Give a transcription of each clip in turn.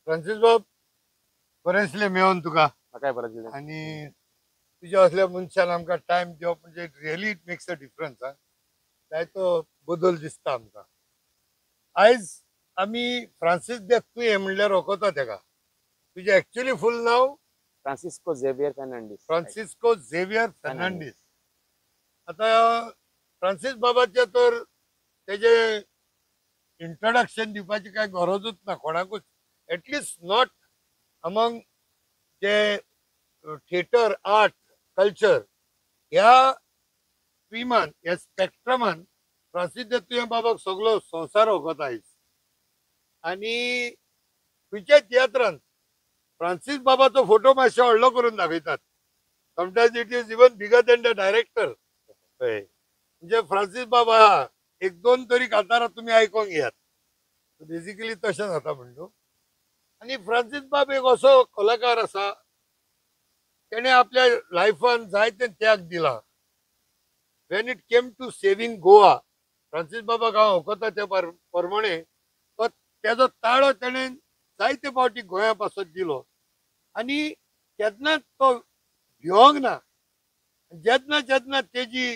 Francis बाब, बरें दिसलें मेळोन तुका. म्हाकाय बरें दिसलें. आनी तुज्या असल्या मनशान आमकां टायम दिवप म्हणजे really it makes a difference. हा, जायतो बदल दिसता आमकां. आयज आमी फ्रांसीस दे तुयें म्हणल्यार वखता तेका. तुजें एक्चुअली फूल नांव? Francisco Xavier Fernandes. Francisco Xavier Fernandes. आतां फ्रांसीस बाबाचें तर तेजें इंट्रोडक्शन दिवपाची कांय गरजूच ना कोणाकूच, at least not among J theatre art culture ह्या स्ट्रिमान, ह्या स्पेक्ट्रमान. फ्रांसीस दे तुयें बाबाक सगलो संवसार वखता आयज. आनी खंयच्याय तियात्रान फ्रांसीस बाबाचो फोटो मातसो व्हडलो करून दाखयतात. Sometimes it is even bigger than the director. हय, म्हणजे फ्रांसीस बाबा हा एक दोन तरी कांतारां तुमी आयकोंक घेयात. बेजिकली तशें जाता म्हणटू. आनी फ्रांसीस बाब एक असो कलाकार आसा, तेणें आपल्या लायफान जायते त्याग दिला. When it came to saving Goa, Francis बाबाक हांव वखता त्या प्रमाणे तो तेजो ताळो तेणें जायते फावटी गोंया पासत दिलो. आनी तेन्नाच तो भिवंक ना. जेन्ना जेन्ना तेजी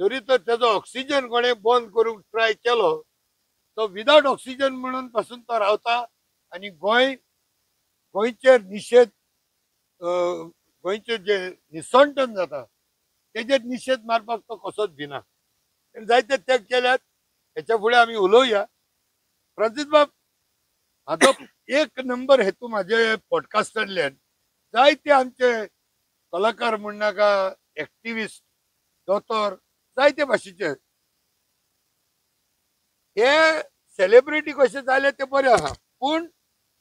जरी तर तेजो ऑक्सिजन कोणें बंद करूंक ट्राय केलो, तो विदावट ऑक्सिजन म्हणून पासून तो रावता. आनी गोंय गोंयचेर निशेध, गोंयचेर जे निसंटन जाता तेजेर निशेध मारपाक तो कसोच भिना. जायते त्याग केल्यात. हेच्या फुडें आमी उलोवया. फ्रांसीस बाब, म्हाजो एक नंबर हेतू म्हाजे पॉडकास्टांतल्यान जायते आमचे कलाकार म्हणनाका, एक्टिविस्ट, दोतोर, जायते भाशेचे हे सेलिब्रिटी कशे जाले ते बरें आसा, पूण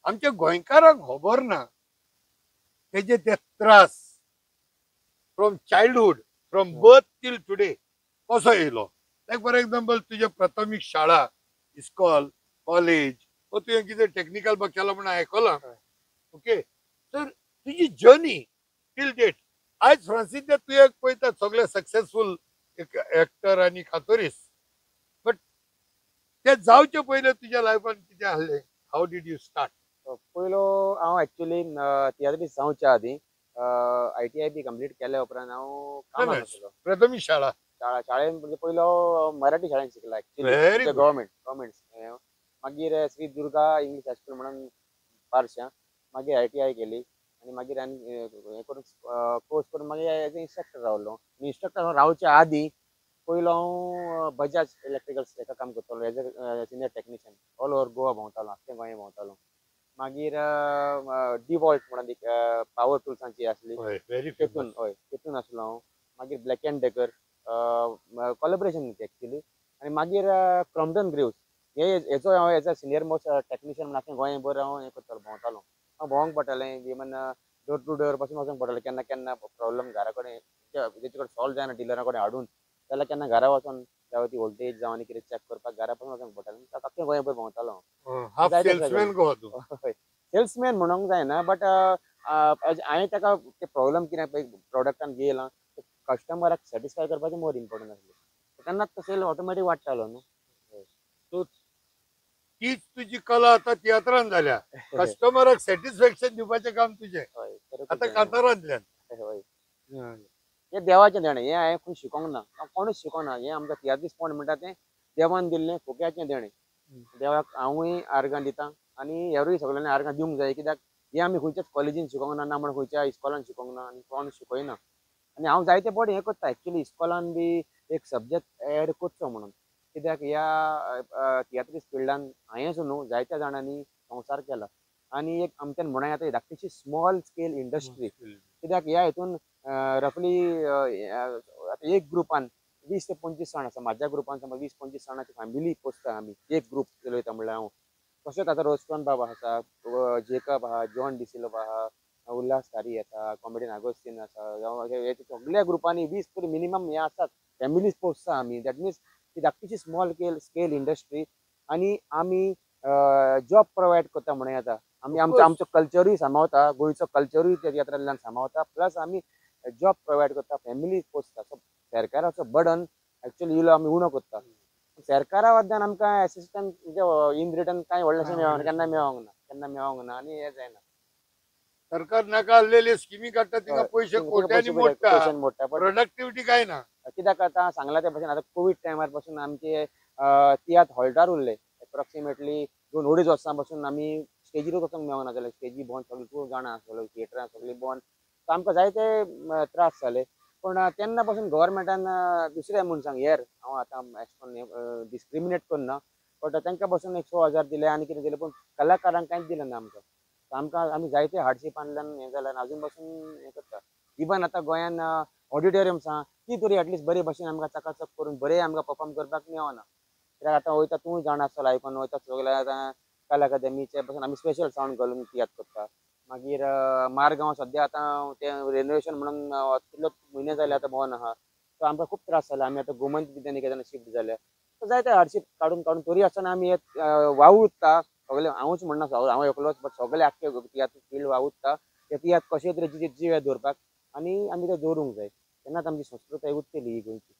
आमच्या गोंयकारांक खबर ना तेजे ते त्रास from childhood, from birth till today कसो येयलो. लायक फॉर एग्जाम्पल तुजे प्राथमीक शाळा, इस्कॉल, कॉलेज, वो तुवें कितें टॅक्निकल बा केलां म्हूण आयकलां. ओके, तर तुजी जर्नी टील डेट. आयज फ्रांसीस दे तुवें पळयता सगळे सक्सेसफूल एक एक्टर आनी कातोरीस, बट ते जावचे पयलें तुज्या लायफान कितें आहलें? How did you start? पयलो हांव एक्चुअली तियात्रीस्त जावच्या आदीं ITI बी कंप्लीट केल्या उपरांत हांव कामाक आसलो. प्राथमीक शाळा. शाळेन म्हणजे पयलो मराठी शाळेन शिकला एक्चुअली, गव्हर्मेंट गव्हर्मेंट. मागीर श्री दुर्गा इंग्लीश हायस्कूल म्हणून पार्श्यां, मागीर ITI केली. आनी मागीर आनी हें करून कोर्स करून मागीर एज ए इन्स्ट्रक्टर रावलो. इन्स्ट्रक्टर रावच्या आदीं पयलो हांव बजाज इलेक्ट्रिकल्स हेका काम करतालो as a senior technician. All over Goa भोंवतालो, आख्खें गोंय भोंवतालो. मागीर डिवॉल्ट म्हणून एक पावर टुल्सांची आसली, तेतून, हय तेतून आसलो हांव. मागीर black and decker collaboration actually. आनी मागीर क्रॉम्पटन ग्रीव्स हे हेचो हांव as a senior most technician म्हणून आख्खें गोंयभर हांव हें करतालो, भोंवतालो. हांव भोंवंक पडटालें, इवन डोर टू डोर पासून वचोंक पडटालें. केन्ना केन्ना प्रॉब्लम घरा कडेन जेचे कडेन सॉल्व जायना डिलरा कडेन हाडून, जाल्यार केन्ना घरा वचोन जावं ती वोल्टेज जावं आनी कितें चॅक करपाक घरा पासून वचोंक पडटालें. आख्खें गोंयभर भोंवतालो. हय, सेल्समॅन म्हणूंक जायना, बट हांवें ताका ते प्रॉब्लम कितें पळय प्रोडक्टान येयला कस्टमराक सॅटिस्फाय करपाचें मोर इम्पोर्टंट आसलें. तेन्नाच तो सेल ऑटोमॅटीक वाडटालो न्हू. तीच तुजी कला आतां तियात्रान जाल्या. कस्टमराक सॅटिस्फॅक्शन दिवपाचें काम तुजें आतां कांतारांतल्यान. हय, हें देवाचें देणें, हें हांवें खंय शिकोंक ना, कोणूच शिकोना. हें आमकां तियात्रीस्तपण म्हणटा तें देवान दिल्लें फुक्याचें देणें. देवाक हांवूय आर्गां दितां आनी हेरूय सगळ्यांनी आर्गां दिवंक जाय, कित्याक हें आमी खंयच्याच कॉलेजीन शिकोंक ना, ना म्हण खंयच्या इस्कॉलान शिकोंक ना आनी कोण शिकयना. आनी हांव जायते फावटी हें करता एक्चुअली इस्कॉलान बी एक सब्जेक्ट एड करचो म्हणून, कित्याक ह्या तियात्रीस्त फिल्डान हांवेंच न्हू जायत्या जाणांनी संवसार केला. आनी एक आमच्यान म्हणूं येता धाकटीशी स्मॉल स्केल इंडस्ट्री, कित्याक ह्या हितून रफली आतां एक ग्रुपान 20 ते 25 जाण आसा. म्हाज्या ग्रुपान समज 20-25 जाणांची फॅमिली पोसता आमी, एक ग्रूप चलयता म्हणल्यार हांव. तशेंच आतां रोजक्रॉन बाब आसा, जेकब आहा, जॉन डिसिल्वा आहा, उल्हास तारी आसा, कॉमेडियन आगोस्तीन आसा. सगळ्या ग्रुपांनी 20 तरी मिनिमम हे आसात, फॅमिलीज पोसता आमी. That means ती धाकटीशी स्मॉल स्केल इंडस्ट्री. आनी आमी जॉब प्रोवायड करता म्हणूं येता. आमी आमचो आमचो कल्चरूय सांबाळता, गोंयचो कल्चरूय त्या तियात्रांतल्यान सांबाळता, प्लस आमी जॉब प्रोवायड करता, फॅमिली पोसता. सो सरकाराचो बर्डन एक्चुअली इलो आमी उणो करता. सरकारा वटेन आमकां एसिस्टंट म्हणजे इन रिटर्न कांय व्हडलेंशें मेळना, केन्ना मेळोंक ना, केन्ना केन्ना मेळोंक ना आनी हें जायना. सरकार नाका आसलेले स्किमी काडटा, तिंगा पयशे कोट्यांनी मोडटा, मोडटा, प्रोडक्टिव्हिटी काय ना. कित्याक आतां सांगला ते भशेन आतां कोवीड टायमार पासून आमचे तियात्र हॉल्टार उरले. एप्रॉक्सिमेटली 2-2.5 वर्सां पासून आमी स्टेजीरूच वचोंक मेळना जालें. स्टेजी बंद, सगळीं तूं जाणा, सगळीं थिएटरां सगळीं बंद. सो आमकां जायते त्रास जाले. पूण तेन्ना पासून गव्हर्मेंटान दुसऱ्या मनशांक हेर हांव आतां एश कोन्न डिस्क्रिमिनेट करना, बट तांकां पासून एक 6,000 दिले आनी कितें दिलें, पूण कलाकारांक कांयच दिलें ना आमकां. आमकां आमी जायते हार्डशिपांतल्यान हें जालें आनी आजून पासून हें करता. इवन आतां गोंयान ऑडिटोरियम्स आहा ती तरी एटलिस्ट बरे भशेन आमकां चकाचक करून बरें आमकां परफॉर्म करपाक मेळना. कित्याक आतां वयता तूं जाणा आसतलो आयकोन वयता सगळे आतां कला अकादमीचे पासून आमी स्पेशल सावंड घालून तियात्र करता. मागीर मारगांव सद्या आतां तें रेनोवेशन म्हणून कितलो म्हयने जाले आतां बंद आहा. सो आमकां खूब त्रास जाले. आमी आतां गोमंत विद्यानिकेतन शिफ्ट जाल्या. सो जायते हार्डशीप काडून काडून तरी आसतना आमी वावुरता सगळे. हांवूच म्हणना हांव एकलोच, बट सगळे आख्खे तियात्र फिल्ड वावुरता ते तियात्र कशें तरेचे जिवे दवरपाक आनी आमी ते दवरूंक जाय, तेन्नाच आमची संस्कृताय उरतली ही गोंयची.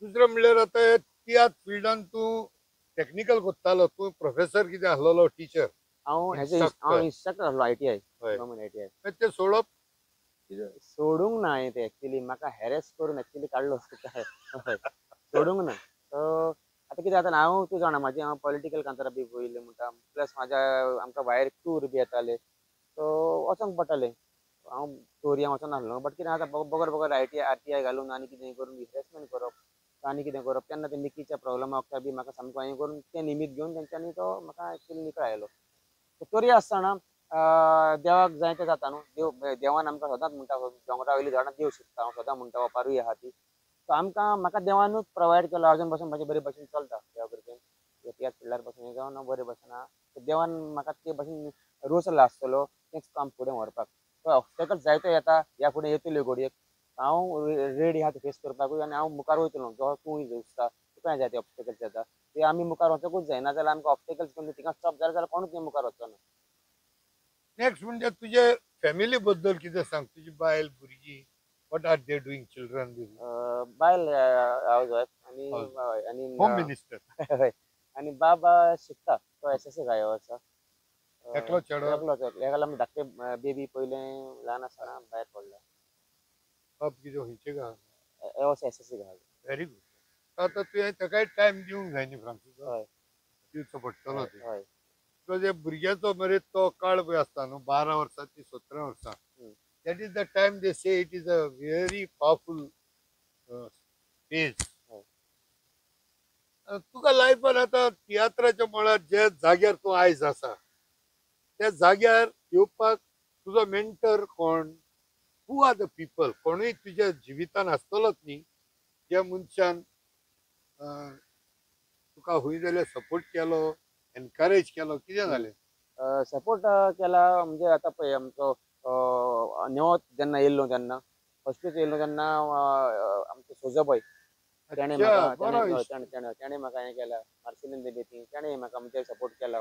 दुसरें म्हणल्यार आतां तियात्र फिल्डान तूं टॅक्निकल करतालो, तूं प्रोफेसर कितें आसलेलो, टिचर? हांव एज अ हांव इन्स्ट्रक्टर आसलो ITI, government ITI. तें सोडप? सोडूंक ना हांवें तें एक्चुली, म्हाका हॅरेस करून एक्चुली काडलो. सोडूंक ना. सो आतां कितें जाता, हांव तूं जाणा म्हाजें हांव पॉलिटिकल कांतारां बी पळयलें म्हणटा, प्लस म्हाज्या आमकां भायर टूर बी येताले, सो वचोंक पडटालें. हांव चोरयां वचनासलो, बट कितें आतां बगर बगर ITI RTI घालून आनी कितें करून रिफ्रेशमेंट करप आनी कितें करप. तेन्ना ते मिकीच्या प्रोब्लमा वखदार बी म्हाका सामको हें करून तें निमीत घेवन तेंच्यांनी तो म्हाका एक्चुली निकळ आयलो. तरी आसतना देवाक जाय तें जाता न्हू. देव देवान आमकां सदांच म्हणटा दोंगरा वयली झाडां देव शिकता, हांव सदां म्हणटा वपारूय आहा ती. सो आमकां म्हाका देवानूच प्रोवायड केलो, आजून पासून म्हाजें बरे भशेन चलता देवा कृपेन. तियात्र फिल्डार पासून हें जावन हांव बरे भशेन आहा. देवान म्हाका ते भशेन रोसला आसतलो तेंच काम फुडें व्हरपाक. सो ऑब्स्टेकल्स जायते येता, ह्या फुडें येतल्यो घडयेक, हांव रेडी आहा ते फेस करपाकूय आनी हांव मुखार वयतलो. जो तूंय दिसता तुकाय जायते ऑब्स्टेकल्स येता, ते आमी मुखार वचोंकूच जाय, नाजाल्यार आमकां ऑब्स्टेकल्स करून थिंगा स्टॉप जालें जाल्यार कोणूच मुखार वचचो ना. नेक्स्ट म्हणजे तुजे फॅमिली बद्दल कितें सांग, तुजी बायल भुरगीं, what are they doing, children? बायल हावज वायफ आनी आनी होम मिनिस्टर. आनी बाबा शिकता, तो SSA गायो आसा. एकलो चेडो? एकलो. एकलो आमी धाकटे बेबी पयलें ल्हान आसतना भायर पडलो. बाब कितें खंयचे गा? SSA गा. Very good. आतां तुवें ताकाय टायम दिवंक जाय न्ही फ्रांसीस? हय, दिवचो पडटलो ते. हय. Because हे भुरग्याचो मरे तो काळ पळय आसता न्हू, 12 वर्सां ती 17 वर्सां, that is the time they say it is a very powerful phase. तुका लायफान आतां तियात्राच्या मळार जे जाग्यार तूं आयज आसा त्या जाग्यार येवपाक तुजो मेंटर कोण, हू are the people, कोणूय तुज्या जिवितान आसतलोच न्ही ज्या मनशान तुका खंय जाल्यार सपोर्ट केलो, एनकरेज केलो, कितें जालें? सपोर्ट केला म्हणजे आतां पळय आमचो नेवत जेन्ना येयल्लो तेन्ना फस्टूच येयल्लो तेन्ना आमचो सोजोबय तेणें म्हाका तेणें म्हाका हें केला. मार्सेलीन बेती तेणें म्हाका म्हणजे सपोर्ट केला.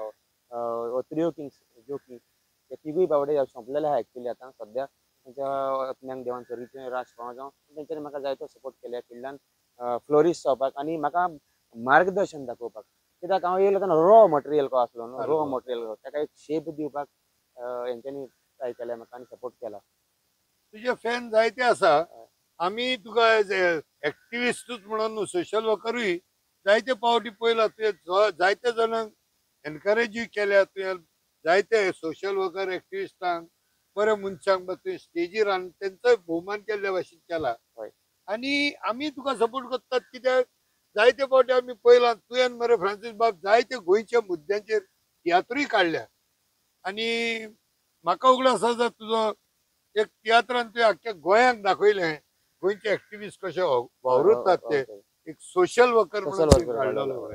त्रियो किंग्स जो किंग ते तिगूय बावडे सोंपलेले आहा एक्चुली आतां सद्या, तेंच्या आत्म्यांक देवान सर्गीचें राज फावो जावं. तेंच्यांनी म्हाका जायतो सपोर्ट केल्या फिल्डान फ्लोरीश जावपाक आनी म्हाका मार्गदर्शन दाखोवपाक. कित्याक हांव येयलो तेन्ना रॉ मटेरियल कसो आसलो न्हू, रॉ मटेरियल ताका एक शेप दिवपाक हेंच्यांनी ट्राय केलें म्हाका आनी सपोर्ट केला. तुजे फॅन जायते आसा, आमी तुका एज एक्टिविस्टूच म्हणून न्हू, सोशल वर्करूय जायते पावटी पळयला तुवें, जायते जाणांक एनकरेजूय केल्या तुवें, जायते सोशल वर्कर एक्टिविस्टांक, बऱ्या मनशांक तुवें स्टेजीर हाडून तेंचोय भोवमान केल्ल्या भाशेन केला. आनी आमी तुका सपोर्ट करतात कित्याक जायते फावटी आमी पळयलां तुवें मरे फ्रांसीस बाब जायते गोंयच्या मुद्द्यांचेर तियात्रूय काडल्या. आनी म्हाका उगडास आसा तुजो एक तियात्रान तुवें आख्ख्या गोंयांक दाखयलें गोंयचे एक्टिविस्ट कशे वावुरतात ते, एक सोशल वर्कर म्हणून काडलेलो.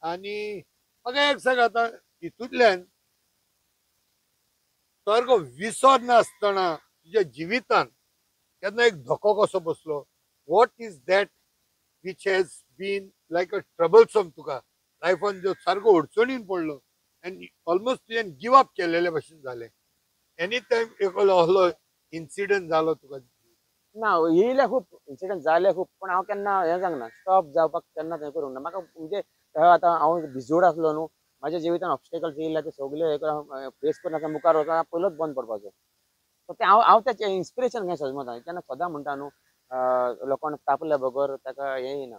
आनी म्हाका एक सांग, आतां तितूंतल्यान सारको विसर नासतना तुज्या जिवितान केन्ना एक धोको कसो बसलो, what is that which has been like a troublesome तुका लायफान जो सारको अडचणीन पडलो आनी ऑलमोस्ट तुवें गिव अप केलेले भशेन जालें, एनी टायम एक असलो इन्सिडंट जालो तुका? ना, येयले खूब इन्सिडंट जाले खूब, पण हांव केन्ना हें सांगना स्टॉप जावपाक केन्ना हें करूंक ना. म्हाका म्हणजे आतां हांव भिजोड आसलो न्हू, म्हाज्या जिवितान ऑब्स्टेकल्स येयल्या ते सगळे फेस करून आतां मुखार वचून पयलोच बंद पडपाचो. सो तें हांव हांव तेचें इन्स्पिरेशन घेवन सजमता. तेन्ना सदां म्हणटा न्हू लोकांक तापल्या बगर ताका हें येयना,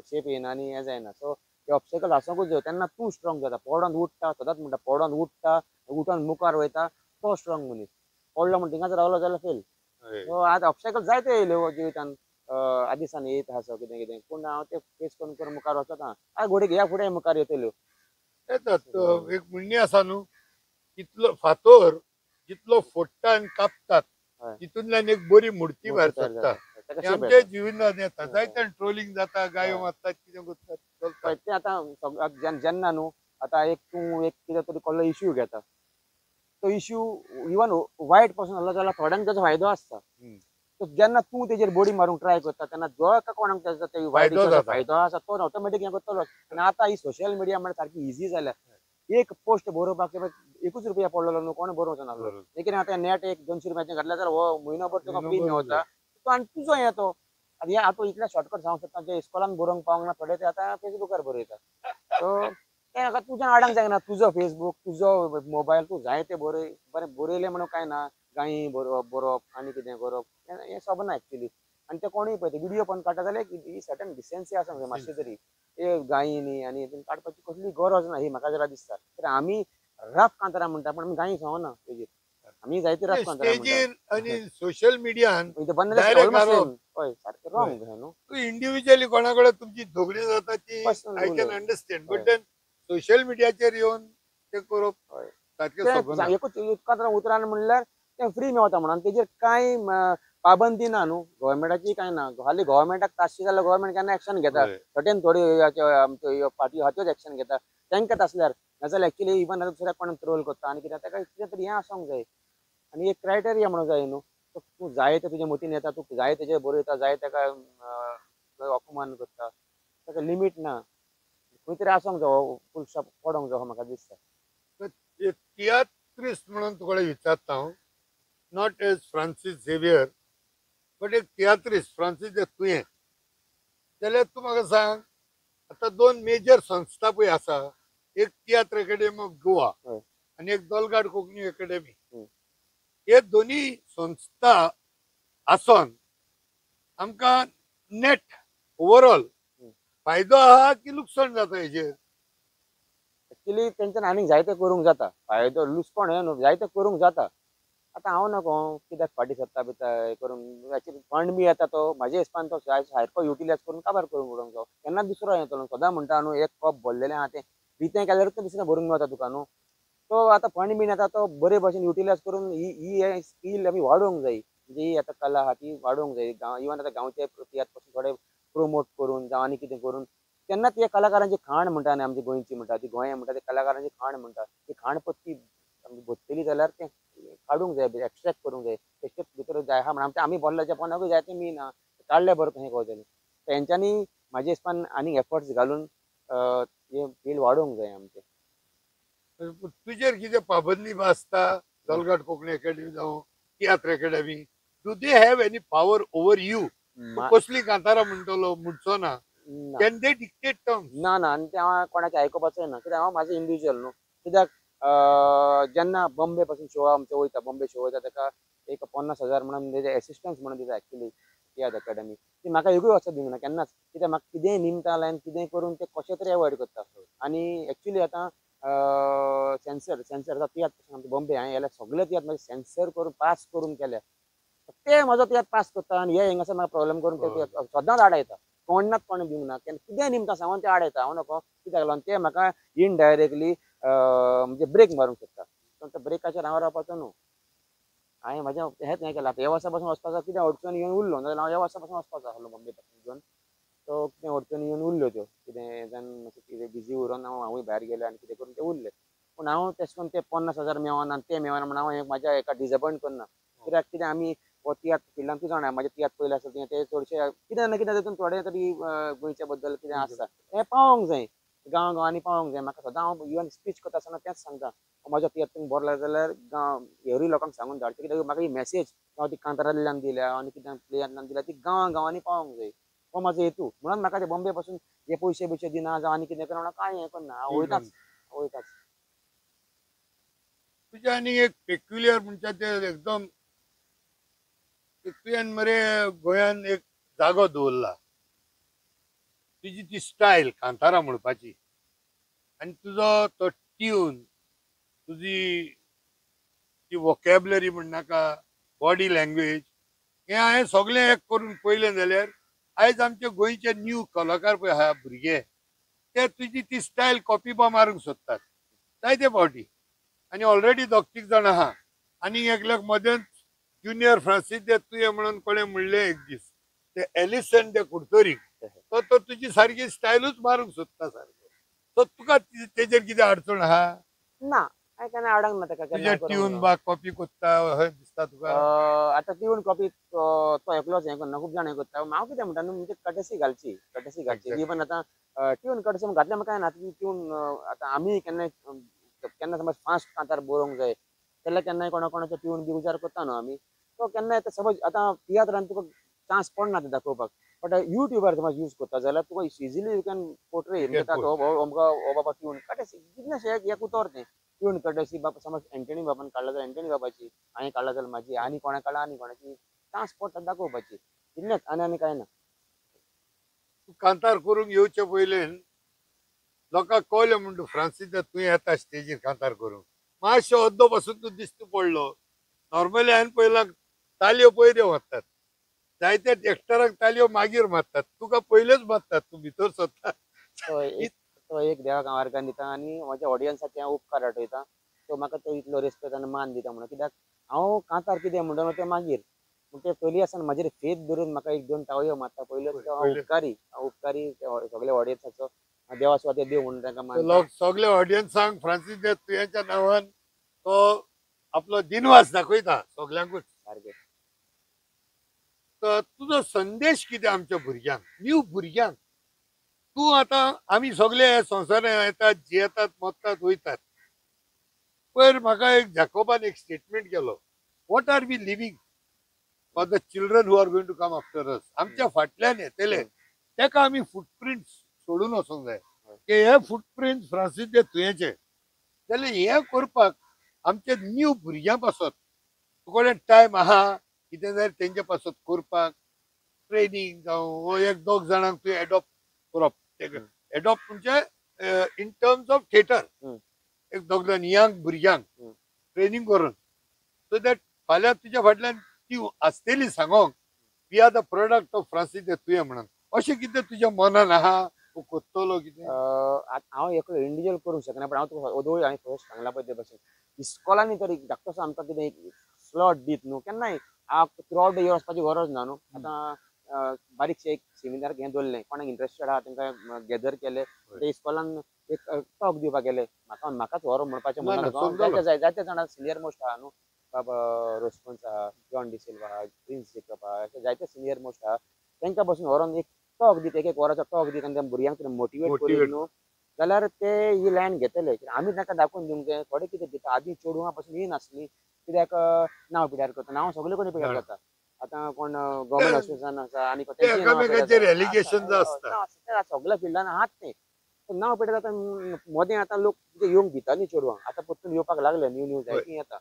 शेप येयना आनी हें जायना. सो ते ऑब्स्टेकल आसोंकूच जाय तेन्ना तूं स्ट्रॉंग जाता. पडोन उठ्ठा, सदांच म्हणटा पडोन उठ्ठा, उठोन मुखार वयता तो स्ट्रॉंग मनीस. पडलो म्हण थिंगाच रावलो जाल्यार फेल. सो आतां ऑब्स्टेकल जायते येयल्यो जिवितान, आदिसान येयत आसा कितें कितें, पूण हांव ते फेस करून करून मुखार वचता. आतां घोडे ह्या फुडें मुखार येतल्यो. येतात. एक म्हणणी आसा न्हू, तितलो फातोर जितलो फोडटा आनी कापतात तितूंतल्यान एक बरी मुर्ती भायर सरता. आमच्या जिवनात येता जायते ट्रोलिंग जाता, गायो मारतात, कितें करतात. तें आतां जेन्ना न्हू आतां एक तूं एक कितें तरी कसलो इश्यू घेता, तो इश्यू इवन वायट पासून आसलो जाल्यार थोड्यांक ताचो फायदो आसता. सो जेन्ना तूं तेजेर बडी मारूंक ट्राय करता तेन्ना जो एका कोणाक तेजो वायट फायदो आसा तो ऑटोमॅटीक हें करतलो. आनी आतां ही सोशल मिडिया म्हळ्यार सारकी इजी जाल्या. एक पोस्ट बरोवपाक 1 रुपया पडलेलो न्हू, कोण बरोवचो नासलो. लेकीन आतां नेट एक 200 रुपयाचें घातलें जाल्यार हो म्हयनोभर तुका फ्री मेवता. तो आनी तुजो हें तो आतां हें आतां इतले शॉर्टकट जावंक शकता, जे इस्कॉलान बरोवंक पावंक ना थोडे ते आतां फेसबुकार बरयता. सो तें आतां तुज्यान आडांक जायना, तुजो फेसबूक तुजो मोबायल तूं जाय तें बरय. बरें बरयलें म्हणून कांय ना, गायी बरोवप बरोवप आनी कितें करप हें सोबना एक्चुली. आनी ते कोणूय पळयता व्हिडियो पण काडटा जाल्यार ही सर्टन डिसेन्सी आसा मातशी तरी, हे गायी न्ही आनी हितून काडपाची कसली गरज ना ही म्हाका जरा दिसता. तर आमी रफ कांतारां म्हणटा पण आमी गायी सांगना तेजेर, आमी जायते रफ कांतारां म्हणटा. आनी सोशल मिडियान हय सारकें रॉंग न्हू. इंडिव्हिज्युअली कोणा कडेन तुमची झगडी जाता ती I can understand, but then social मिडियाचेर येवन ते करप सारकें. एकूच कांतारां उतरान म्हणल्यार तें फ्री मेवता म्हणून तेजेर कांय पाबंदी ना न्हू, गव्हर्मेंटाची कांय ना. हाली गव्हर्मेंटाक ताशी जाल्यार गव्हर्मेंट केन्ना एक्शन घेता, सर्टेन थोड्यो आमच्यो पार्टी आहा त्योच एक्शन घेता तांकां आसल्यार. नाजाल्यार एक्चुली इवन आतां दुसऱ्या कोणाक ट्रोल करता आनी कितें ताका कितें तरी हें आसूंक जाय आनी एक क्रायटेरिया म्हणूंक जाय न्हू. तूं जाय तें तुज्या मतीन येता, तूं जाय तेजेर बरयता, जाय ताका अपमान करता, ताका लिमीट ना, खंय तरी आसूंक जाय, फूल स्टॉप पडोंक जाय म्हाका दिसता. तियात्रिस्त म्हणून तुका विचारता हांव, not as Francis Xavier but एक तियात्रिस्त फ्रांसीस तुवें जाल्यार तूं म्हाका सांग, आतां 2 मेजर संस्था पळय आसा, एक तियात्र एकेडमी ऑफ गोवा आनी एक दोलघाट कोंकणी एकेडमी. हे दोन्ही संस्था आसून आमकां नेट ओवरऑल फायदो आहा की लुकसाण जाता हेजेर? एक्चुली तेंच्यान आनीक जायते करूंक जाता, फायदो लुकसाण हें न्हू, जायते करूंक जाता. आतां हांव नको कित्याक फाटीं सरता बिता हें करून, एक्चुली फंड बी येता तो म्हाज्या हिसपान तो सारको युटिलायज करून काबार करूंक उडोवंक जावो. केन्ना दुसरो येतलो सदां म्हणटा न्हू एक कप भरलेलें आहा तें रितें केल्यारूच तें दुसरें भरून मेवता तुका न्हू. सो आतां फंड बीन येता तो बरे भशेन युटिलायज करून ही स्कील आमी वाडोवंक जाय, म्हणजे ही आतां कला आहा ती वाडोवंक जाय. गांव इवन आतां गांवचे तियात्र पासून थोडे प्रोमोट करून जावं आनी कितें करून तेन्ना ते कलाकारांची खाण म्हणटा न्ही आमची गोंयची म्हणटा ती, गोंया म्हणटा ते कलाकारांची खाण म्हणटा ती खाण पत्ती आमची भरतली जाल्यार तें काडूंक जाय, एक्स्ट्रेक्ट करूंक जाय, तेचेच भितर जाय आहा म्हणून आमी बोल्लाच्या पोंदाकूय जाय तें मी ना काडले बरें कशें कळटलें. तेंच्यांनी म्हाज्या हिसपान आनीक एफर्ट्स घालून हें फील्ड वाडोवंक जाय आमचें. तुजेर कितें पाबंदी आसता दोलघाट कोंकणी एकेडमी जावं तियात्र academy, do they have any power over you? कसली कांतारां म्हणटलो म्हणचो ना, can they dictate terms? ना ना, आनी तें हांव कोणाचें आयकुपाचें ना, कित्याक हांव म्हाजें इंडिविज्युअल न्हू. कित्याक जेन्ना बॉम्बे पासून शो आमचो वयता, बॉम्बे शो वयता ताका एक 50,000 म्हणून तेजे एसिस्टन्स म्हणून दिता एक्चुली तियात्र एकेडमी, ती म्हाका एकूय वर्सा दिवंक ना केन्नाच. कित्याक म्हाका कितेंय निमतां लायन कितेंय करून ते कशें तरी एवॉयड करता. आनी एक्चुली आतां सेन्सर सेन्सर आतां तियात्र पासून आमचे बॉम्बे हांवें गेल्यार सगळे तियात्र म्हाजे सेन्सर करून पास करून केल्या, ते म्हजो तियात्र पास करता आनी हे हिंगासर म्हाका प्रोब्लेम करून ते सदांच आडायता, कोणाक कोणें दिवंक ना, केन्ना कितेंय निमतां सांगून ते आडायता. हांव नको कित्याक लागून ते म्हाका इनडायरेक्टली म्हणजे ब्रेक मारूंक सोदता. पूण त्या ब्रेकाचेर हांव रावपाचो न्हू. हांवें म्हाजें हेंच हें केलां. आतां ह्या वर्सा पासून वचपाचो कितें अडचण येवन उरलो, नाजाल्यार हांव ह्या वर्सा पासून वचपाचो आसलो बॉम्बे पासून घेवन. सो कितें अडचणी येवन उरल्यो त्यो, कितें जावन मातशें कितें बिजी उरोन हांव हांवूय भायर गेलो आनी कितें करून ते उरले. पूण हांव तेश करून ते 50,000 मेवना आनी ते मेवना म्हण हांव म्हाज्या एका डिसअपॉयंट करना. कित्याक कितें आमी हो तियात्र फिल्डान तूं जाणा म्हाजे तियात्र पयले आसता ते चडशे कितें ना कितें तितून थोडे तरी गोंयच्या बद्दल कितें आसता हें पावोंक जाय, गांव गांवांनी पावोंक जाय. म्हाका सदां हांव इवन स्पीच करता आसतना तेंच सांगता, म्हजो तियात्र तुमी बरो लागलो जाल्यार गांव हेरूय लोकांक सांगून धाडचें, कित्याक म्हाका ही मॅसेज जावं ती कांतारांतल्यान दिल्या आनी कितें प्लेयांतल्यान दिल्या ती गांवां गांवांनी पावोंक जाय, हो म्हाजो हेतू. म्हणून म्हाका ते बॉम्बे पासून हे पयशे बियशे दिना जावं आनी कितें करना कांय हें करना, हांव वयताच वयताच. तुजें आनी एक पेक्युलियर म्हणटा ते एकदम तुवें मरे गोंयान एक जागो दवरला, तुजी ती स्टायल कांतारा म्हणपाची आनी तुजो तो ट्यून, तुजी ती वोकेबलरी म्हणनाका, बॉडी लँग्वेज, हें हांवें सगळें एक करून पळयलें जाल्यार आयज आमचे गोंयचे न्यू कलाकार पळय आहा भुरगे, ते तुजी ती स्टायल कॉपी बा मारूंक सोदतात जायते फावटी. आनी ऑलरेडी दोग तीग जाण आहा आनी एकल्याक मदेंच ज्युनियर फ्रांसीस दे तुवें म्हणून कोणें म्हणलें एक दीस, ते एलिसन दे कुडतरी, तो तर तुजी सारकी स्टायलूच मारूंक सोदता सारको. सो तुका तेजेर कितें अडचण आहा? ना, हांवें केन्ना आडांक ना ताका. तुजें ट्यून बा कॉपी कोत्ता अशें दिसता तुका? आतां ट्यून कॉपी तो एकलोच हें करना, खूब जाण हें करता. हांव कितें म्हणटा न्हू, म्हणजे कटसी घालची, कटसी घालची. इवन आतां ट्यून कटसी घातल्या कांय ना, ट्यून आतां आमी केन्नाय केन्ना समज फास्ट कांतार बरोवंक जाय जाल्यार केन्नाय कोणा कोणाचो ट्यून बी विचार करता न्हू आमी. तो केन्नाय आतां समज आतां तियात्रान तुका चान्स पडना ते दाखोवपाक, बट युट्यूबार समज यूज करता जाल्यार तुका इजिली you can portray. अमको हो बाबा ट्यून कटसी कितलेशें एक उतर तें ट्यून कटसी बाबा, समज एंटनी बाबान काडला जाल्यार एंटनी बाबाची, हांवें काडला जाल्यार म्हाजी, आनी कोणा काडला आनी कोणाची, चान्स पडटा दाखोवपाची, इतलेंच, आनी आनी कांय ना. तूं कांतार करूंक येवचे पयलीं लोकांक कळ्ळें म्हण तूं फ्रांसीस तूं येता स्टेजीर कांतार करूंक, मातशें अद्दो पासून तूं दिश्टी पडलो. नॉर्मली हांवें पयला तालयो पयल्यो मारतात, जायते एक्टरांक तालयो मागीर मारतात, तुका पयल्योच मारतात, तूं भितर सरता. तो एक देवाक हांव आर्गां दिता आनी म्हज्या ऑडियन्साचे हांव उपकार आठयता, तो म्हाका तो इतलो रेस्पेद आनी मान दिता म्हणून. कित्याक हांव कांतार कितें म्हणटा तें मागीर, पूण ते पयलीं आसतना म्हाजेर फेथ धरून म्हाका एक दोन तावयो मारता पयल्यो, हांव उपकारी, हांव उपकारी सगल्या ऑडियन्साचो, देवा सुवातेर देव म्हणून तांकां मानता. सगल्या ऑडियन्सांक फ्रांसीस दे तुयेच्या नांवान तो आपलो दिनवास दाखयता सगल्यांकूच. सारकें. तर तुजो संदेश कितें आमच्या भुरग्यांक, न्यू भुरग्यांक? तूं आतां आमी सगळे संवसारांत येतात, जियेतात, मरतात, वयतात. पयर म्हाका एक जाकोबान एक स्टेटमेंट केलो, what are we living for the children who are going to come after us. आमच्या फाटल्यान येतले ताका आमी फुटप्रिंट्स सोडून वचोंक जाय, की हे फुटप्रिंट्स फ्रांसीस दे तुयेचे. जाल्यार हें करपाक आमच्या न्यू भुरग्यां पासत तुकडे टायम आहा कितें जाल्यार तेंचे पासत करपाक ट्रेनींग जावं, वो एक दोग जाणांक तुवें एडॉप्ट करप, एडॉप्ट म्हणजे इन टर्म्स ऑफ थिएटर, एक दोग जाण यंग भुरग्यांक ट्रेनींग करून, सो that फाल्यां तुज्या फाटल्यान ती आसतली सांगोंक we are the product of Francis de तुयें म्हणून. अशें कितें तुज्या मनान आहा, तूं करतलो कितें? हांव एकलो इंडिविज्युअल करूंक शकना, पण हांव तुका ओदोळ हांवें फर्स्ट सांगलां पळय ते भशेन, इस्कॉलांनी तरी धाकटोसो आमकां कितें एक स्लॉट दीत न्हू, केन्नाय हांव थ्रू आवट the year वचपाची गरज ना न्हू. आतां बारीकशें एक सेमिनार हें दवरलें, कोणाक इंट्रस्टेड आहा तांकां गॅदर केले, ते इस्कॉलान एक टॉक दिवपाक गेले, म्हाका म्हाकाच व्हरो म्हणपाचें म्हणना, जायते जाणां सिनियर मोस्ट आहा न्हू, बाबा रोस्पन्स आहा, जॉन डिसिल्वा आहा, प्रिन्स जेकब आहा, अशे जायते सिनियर मोस्ट आहा, तांकां बसून व्हरोन एक टॉक दीत, एक एक वराचो टॉक दीत आनी त्या भुरग्यांक तुमी मोटिवेट करीत न्हू जाल्यार ते ही लायन घेतले. आमी तांकां दाखोवन दिवंक जाय. थोडे कितें दिता, आदीं चेडवां पासून येनासलीं, कित्याक नांव पिड्यार करता, नांव सगळे कडेन पिड्यार जाता. आतां कोण गव्हर्मेंट हॉस्पिटलान आसा आनी सगळ्या फिल्डान आहात ते नांव पिड्यार जाता. मदें आतां लोक येवंक भिता न्ही चेडवांक, आतां परतून येवपाक लागले, न्यू न्यू जायतीं येता.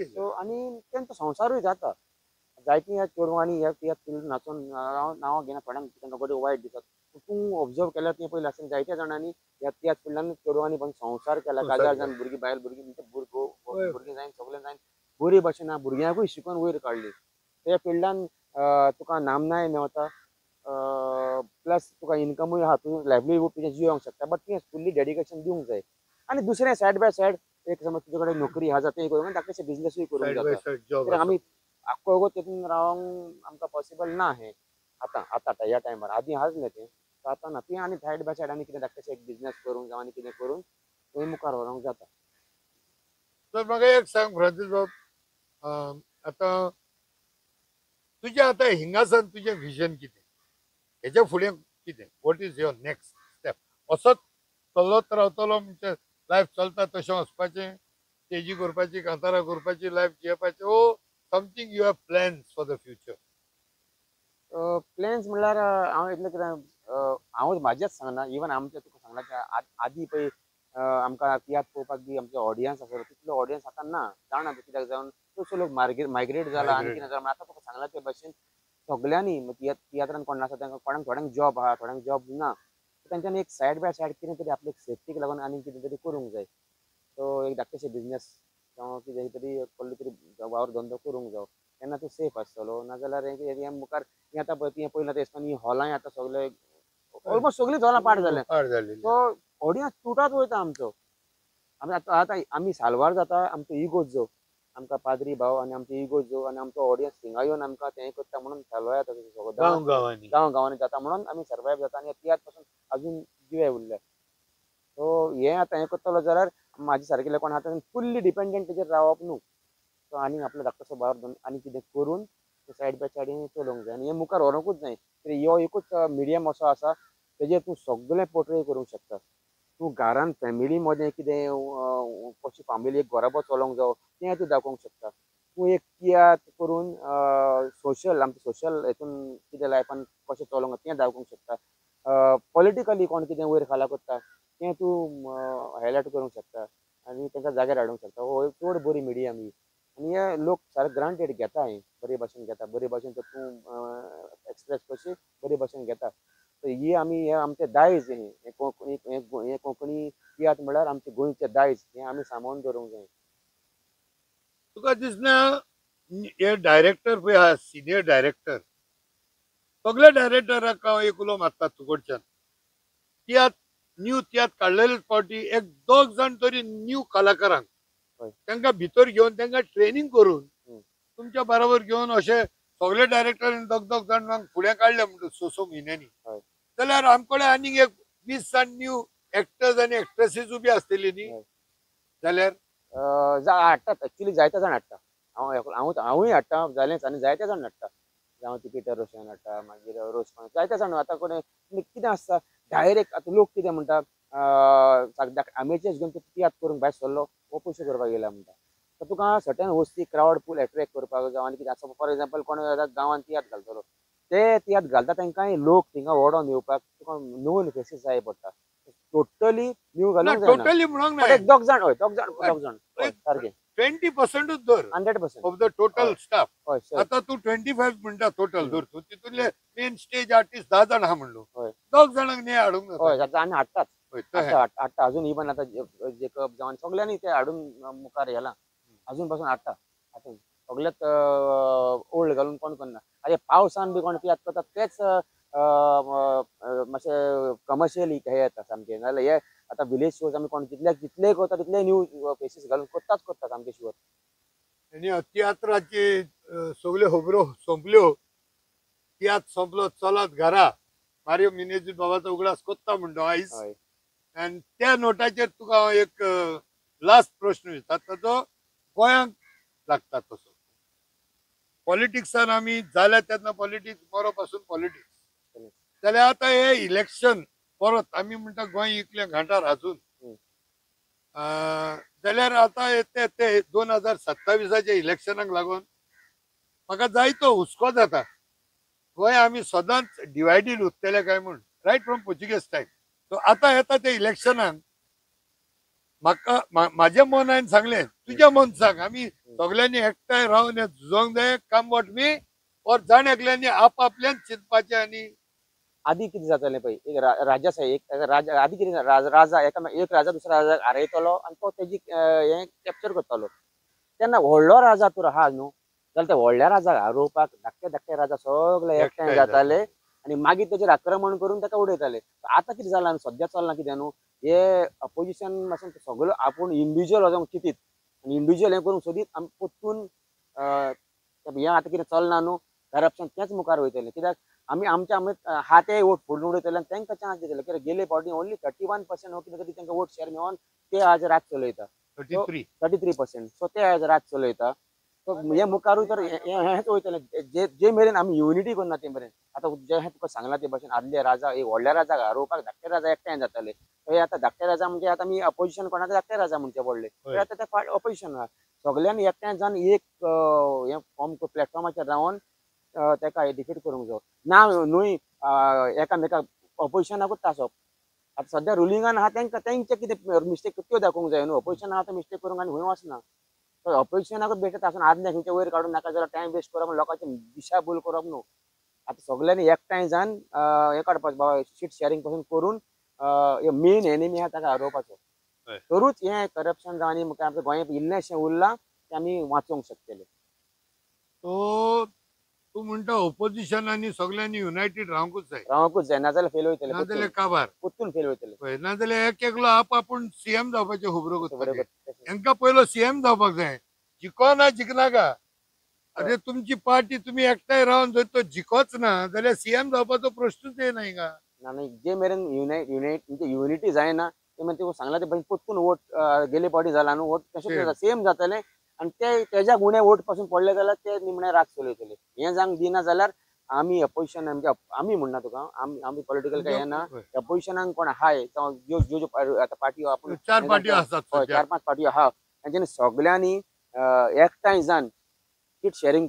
सो आनी तेंचो संवसारूय जाता, जायतीं ह्या चेडवांनी ह्या तियात्र फिल्ड नाचून हांव नांवां घेना, थोड्यांक तांकां बरें वायट दिसत, तूं ऑब्जर्व केल्यार तुवें पयलें आसतना जायत्या जाणांनी ह्या तियात्र फिल्डान चेडवांनी पण संवसार केला. काजार जावन भुरगीं, बायल भुरगीं, म्हणजे भुरगो भुरगीं जायन सगळें जायन बरी भशेन भुरग्यांकूय शिकोवन वयर काडली. त्या फिल्डान तुका नामनाय मेवता, प्लस तुका इनकमूय आहा, तूं लायवलीहूड तुजें जियोंक शकता, बट तुवें फुल्ली डेडिकेशन दिवंक जाय. आनी दुसरें सायड बाय सायड एक समज तुजे कडेन नोकरी आहा जाता, तें करूंक धाकटेशे बिजनसूय करूंक जाता. आमी आख्खो तितून रावंक आमकां पॉसिबल ना हें आतां आतां ह्या टायमार, आदीं आसलें तें, आतां ना. तुवें आनी सायड बाय सायड आनी कितें धाकटेशें एक बिजनस करूंक जावं आनी कितें करून तुवें मुखार व्हरूंक जाता. तर म्हाका एक सांग फ्रांसीस बाब, आतां तुजें आतां हिंगासान तुजें विजन कितें, हेच्या फुडें कितें, what is your next step? असोच चलत रावतलो म्हणजे लायफ चलता तशें वचपाचें, स्टेजी करपाची, कांतारां करपाची, लायफ जियेवपाचें, ओ something you have plans for the future? Plans म्हणल्यार हांव इतलें कितें हांव म्हाजेंच सांगना, इवन आमचें तुका सांगलां की आदीं पळय आमकां तियात्र पळोवपाक बी आमचो ऑडियन्स आसलो तितलो ऑडियन्स आतां ना, जाणा कित्याक जावन चडसो लोक मायग्रेट जाला आनी कितें जाला. आतां तुका सांगलां ते भशेन सगल्यांनी तियात्रान कोण आसा तांकां कोणाक थोड्यांक जॉब आहा, थोड्यांक जॉब ना, तेंच्यांनी एक सायड बाय सायड कितें तरी आपले सेफ्टीक लागून आनी कितें तरी करूंक जाय. सो एक धाकटेशे बिजनेस जावं कितें तरी कसलो तरी वावर धंदो करूंक जावो, तेन्ना तूं सेफ आसतलो. नाजाल्यार हें मुखार हें आतां पळय तुवें पळयलां तें दिसता हॉलांय आतां सगळे ऑलमोस्ट सगळीं हॉलां पाड जाल्यां. सो ऑडियन्स तुटत वयता आमचो. आमी आतां आतां आमी साल्वार जाता आमचो इगोज जो आमकां पाद्री भाव आनी आमचो इगोज जो आनी आमचो ऑडियन्स थिंगा येवन आमकां तें करता म्हणून साल्वार जाता सगळो गांव गांवांनी गांव गांवांनी जाता म्हणून आमी सर्वायव जाता आनी तियात्र पासून अजून जिवे उरले. सो हें आतां हें करतलो जाल्यार म्हाजे सारकेले कोण आतां फुल्ली डिपेंडंट तेजेर रावप न्हू. सो आनी आपलो धाकटोसो वावर आनी कितें करून सायड बाय सायड हें चलोवंक जाय आनी हें मुखार व्हरूंकूच जाय. कित्याक हो एकूच मिडियम असो आसा तेजेर तूं सगळें पोर्ट्रे करूंक शकता. तूं घरान फॅमिली मदें कितें कशी फॅमिली एक घराबो चलोवंक जावो तें तूं दाखोवंक शकता. तूं एक तियात्र करून सोशल आमचें सोशल हेतून कितें लायफान कशें चलोवंक तें दाखोवंक शकता. पॉलिटिकली कोण कितें वयर खाला करता तें तूं हायलायट करूंक शकता आनी तांकां जाग्यार हाडूंक शकता. हो चड बरी मिडियम ही आनी हे लोक सारके ग्रांटेड घेता, हें बरे भाशेन घेता, बरे भाशेन तर तूं एक्सप्रेस कशी बरे भाशेन घेता. सो ही आमी हें आमचें दायज, हें कोंकणी हें कोंकणी तियात्र म्हळ्यार आमचें गोंयचें दायज, हें आमी सांबाळून दवरूंक जाय. तुका दिसना हे डायरेक्टर पळय आहा सिनियर डायरेक्टर, सगल्या डायरेक्टराक हांव एक उलो मारता तुकडच्यान, तियात्र न्यू तियात्र काडलेलेच फावटी एक दोग जाण तरी न्यू कलाकारांक तांकां भितर घेवन तांकां ट्रेनींग करून तुमच्या बरोबर घेवन अशे सगळे डायरेक्टरान दोग दोग जाण फुडें काडले म्हणटा 6-6 म्हयन्यांनी जाल्यार आमकडे आनीक एक 20 जाण न्यू एक्टर्स आनी एक्ट्रेसीस उबी आसतली न्ही. जाल्यार हाडटात एक्चुली जायते जाण हाडटा, हांव हांवूय हाडटा जालेंच आनी जायते जाण हाडटा, जावं ती पिटर रोशन हाडटा, मागीर रोशन जायते जाण. आतां कोण कितें आसता डायरेक्ट आतां लोक कितें म्हणटा आमेचेच घेवन तूं तियात्र करूंक भायर सरलो हो पयशे करपाक येयला म्हणटा. तर तुका सर्टन वस्ती क्रावड पूल एट्रेक्ट करपाक जावं आनी कितें आसा. फॉर एग्जाम्पल कोण गांवांत तियात्र घालतलो, ते तियात्र घालता तांकांय लोक थिंगा ओडोन येवपाक तुका नोन फेसीस जाय पडटा. टोटली न्यू घालूंक जायना, टोटली म्हणूंक एक दोग जाण, हय दोग जाण, दोग जाण सारकें 20% धर, 100% ऑफ the total staff. आतां तूं 25 म्हणटा टोटल धर, तूं तितूंतले मेन स्टेज आर्टिस्ट 10 जाण आहा म्हणलो, दोग जाणांक न्ही हाडूंक जाता. हय आनी हाडटात हाडटा अजून इवन आतां जेकब जावन सगल्यांनी ते हाडून मुखार येला, अजून पासून हाडटा. आतां सगळ्यात ओल्ड घालून कोण करना. आतां पावसान बी कोण तियात्र करता तेच मातशे कमर्शियली हे येता सामके, नाजाल्यार हे आतां विलेज शोज आमी कोण जितले जितले करता तितले न्यू फेसीस घालून करताच करता सामके शुअर. आनी तियात्राची सगल्यो खबरो सोंपल्यो, तियात्र सोंपलो, चलात घरा. मारियो मिनेझीस बाबाचो उगडास कोत्ता म्हणटा आयज. आनी त्या नोटाचेर तुका हांव एक लास्ट प्रश्न विचारता, ताचो गोंयांक लागता तसो. पॉलिटिक्सान आमी जाल्या तेन्ना पॉलिटिक्स बरो पासून पॉलिटिक्स जाल्यार आतां हे इलेक्शन परत आमी म्हणटा गोंय इतलें घांटार हाजून जाल्यार आतां ते ते 2027 इलेक्शनाक लागून म्हाका जायतो हुस्को जाता. गोंय आमी सदांच डिवायडीड उरतले काय म्हूण, right from Portuguese time. So आतां येता ते इलेक्शनाक म्हाका म्हाज्या मन हांवें सांगलें, तुज्या मन सांग, आमी सगल्यांनी एकठांय रावन हें झुजोंक जाय, कम what me or जाण एकल्यांनी आपआपल्यान चिंतपाचें. आनी आदी कितें जातालें पळय, एक राजा आसा, एक राजा आदी कितें राजा एक राजा दुसऱ्या राजाक हारयतलो आनी तो तेजी हें कॅप्चर करतालो. तेन्ना व्हडलो राजा तूं आहा न्हू जाल्यार त्या व्हडल्या राजाक हारोवपाक धाकटे धाकटे राजा सगळे एकठांय जाताले आनी मागीर तेजेर आक्रमण करून ताका उडयताले. आतां कितें जालां सद्या चल्लां कितें न्हू, हे अपोजिशन मातशें सगळो आपूण इंडिविज्युअल वचोंक चिंतीत आनी इंडिविज्युअल हें करूंक सोदीत आमी परतून हें आतां कितें चल्लां न्हू करप्शन तेंच मुखार वयतलें. कित्याक आमी आमच्या आमी हाते वोट फोडून उडयतले आनी तांकां चान्स दितले. कित्याक गेले फावटी ओन्ली 31% हो कितें तरी तांकां वोट शेअर मेळोन ते आज राज चलयता, 33%. सो ते आज राज चलयता. सो हे मुखारूय तर हेंच वयतलें जे जे मेरेन आमी युनिटी करना ते मेरेन. आतां जें तुका सांगलां ते भशेन आदले राजा एक व्हडल्या राजाक हारोवपाक धाकटे राजा एकठांय जाताले. हे आतां धाकटे राजा म्हणजे आतां आमी अपोजिशन कोणाक धाकटे राजा म्हणचे पडले, आतां ते अपोजिशन आहा. सगल्यांनी एकठांय जावन एक हें फॉर्म प्लॅटफॉर्माचेर रावन ताका डिफीट करूंक जायो ना न्हय एकामेकाक अपोजिशनाकूच तासप. आतां सद्या रुलिंगान आहा तांकां तेंचे कितें मिस्टेक त्यो दाखोवंक जाय न्हू. अपोजिशन आहा तो मिस्टेक करूंक आनी खंय वचना. अपोजिशनाकूच बेश्टें आसून आदल्या खंयच्या वयर काडून नाका जाल्यार टायम वेस्ट करप, लोकांचे दिशाभूल करप न्हू. आतां सगल्यांनी एकठांय जावन हें काडपाचें बाबा, सीट शेअरिंग पासून करून मेन एनिमी आहा ताका हारोवपाचो. तरूच हें करप्शन जावं आनी आमच्या गोंयांत इल्लेंशें उरलां तें आमी वाचोवंक शकतले. सो तूं म्हणटा ओपोजिशन आनी सगल्यांनी युनायटेड रावंकूच जाय, रावंकूच जाय, नाजाल्यार फेल वयतले, नाजाल्यार काबार, परतून फेल वयतले. नाजाल्यार एक एकलो आप आपूण सीएम जावपाच्यो खबरो करता. हेंकां पयलो सीएम जावपाक जाय. जिको ना जिखनाका, अरे तुमची पार्टी तुमी एकठांय रावन जर तो जिकोच ना जाल्यार सीएम जावपाचो प्रश्नूच येना हिंगा. ना जे मेरेन युनायट म्हणजे युनिटी जायना ते मागीर तुका सांगला ते परतून वोट गेले पावटी जाला न्हू, वोट तशेंच सेम जातले आनी ते तेज्या गुणे वोट पासून पडले जाल्यार ते निमणे राग चलयतले. हें जावंक दिना जाल्यार आमी अपोजिशन, म्हणजे आमी म्हणना तुका, आमी पॉलिटिकल काय हें ना, अपोजिशनाक कोण आहाय जावं ज्यो ज्यो ज्यो आतां पार्टयो आपूण 4 पार्टयो आसात, 4-5 पार्टयो आहा, तांच्यांनी सगल्यांनी एकठांय जावन सीट शेअरिंग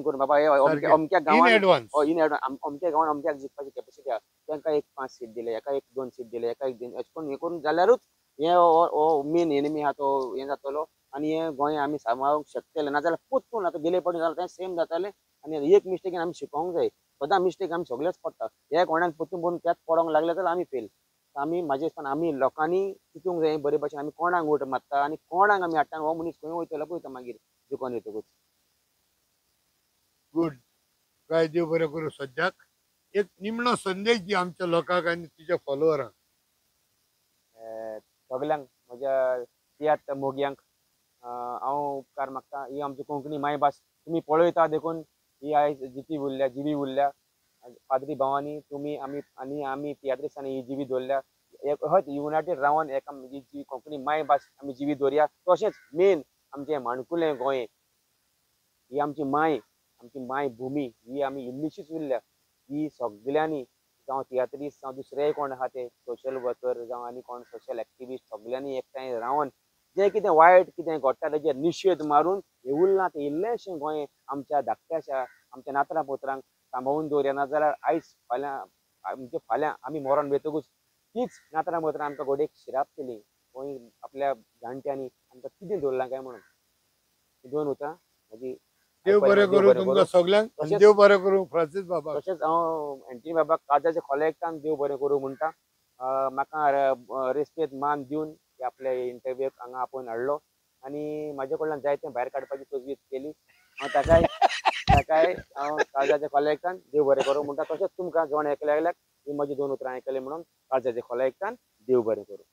करून बाबा हे अमक्या गांवान इन एडवान्स अमक्या गांवान अमक्याक जिखपाची कॅपेसिटी आहा, तांकां एक 5 सीट दिले, एका एक 2 सीट दिले, एका एक अशें करून हें करून जाल्यारूच हें हो मेन एनिमी आहा तो हें जातलो आनी हें गोंय आमी सांबाळूंक शकतले. नाजाल्यार परतून आतां गेले पावटी जालें तें सेम जातालें. आनी एक मिस्टेकीन आमी शिकोवंक जाय, सदां मिस्टेक आमी सगळेच पडटा. हे कोणाक परतून परतून त्याच पडोंक लागले जाल्यार आमी फेल. आमी म्हाजे हिसपान आमी लोकांनी चिंतूंक जाय बरे भाशेन आमी कोणाक वोट मारता आनी कोणाक आमी हाडटा, हो मनीस खंय वयतलो पळयता मागीर जिखोन येतकूच. गुड, काय देव बरें करूं. सद्याक एक निमणो संदेश दी आमच्या लोकांक आनी तुज्या फॉलोवरांक. सगल्यांक म्हज्या तियात्र मोगयांक हांव उपकार मागता. ही आमची कोंकणी मायभास तुमी पळयता देखून ही आयज जिती उरल्या, जिवी उरल्या. पाद्री भावांनी तुमी आमी आनी आमी तियात्रिस्तांनी ही जिवी दवरल्या. हय युनायटेड रावन एका जी कोंकणी मायभास आमी जिवी दवरया. तशेंच मेन आमचें माणकुलें गोंय ही आमची माय, आमची माय भुमी ही आमी इल्लीशीच उरल्या. ही सगल्यांनी जावं तियात्रिस्त जावं दुसरेय कोण आहा ते सोशल वर्कर जावं आनी कोण सोशल एक्टिविस्ट सगल्यांनी एकठांय रावन जें कितें वायट कितें घडटा तेजेर निशेध मारून हें उरलां तें इल्लेंशें गोंय आमच्या धाकट्याशा आमच्या नातरां पोतरांक सांबाळून दवरया. नाजाल्यार आयज फाल्यां आमचे फाल्यां आमी मरोन वयतकूच तीच नातरां पोतरां आमकां घोडेक शिरापतलीं गोंय आपल्या जाणट्यांनी आमकां कितें दवरलां काय म्हणून. दोन उतरां म्हजी. देव बरें करूं तुमकां सगल्यांक, देव बरें करूं फ्रांसीस बाबा. तशेंच हांव एंटनी बाबाक काळजाचे खोले एकठान देव बरें करूं म्हणटा. म्हाका रेस्पेद मान दिवन आपल्या इंटरव्यूक हांगा आपोवन हाडलो आनी म्हाजे कडल्यान जायतें भायर काडपाची तजवीज केली. हांव ताकाय हांव काळजाचे खोले एकठान देव बरें करूं म्हणटा. तशेंच तुमकां जण एकल्या एकल्याक ही म्हजी दोन उतरां आयकली म्हणून काळजाचे खोले एकठान देव बरें करूं.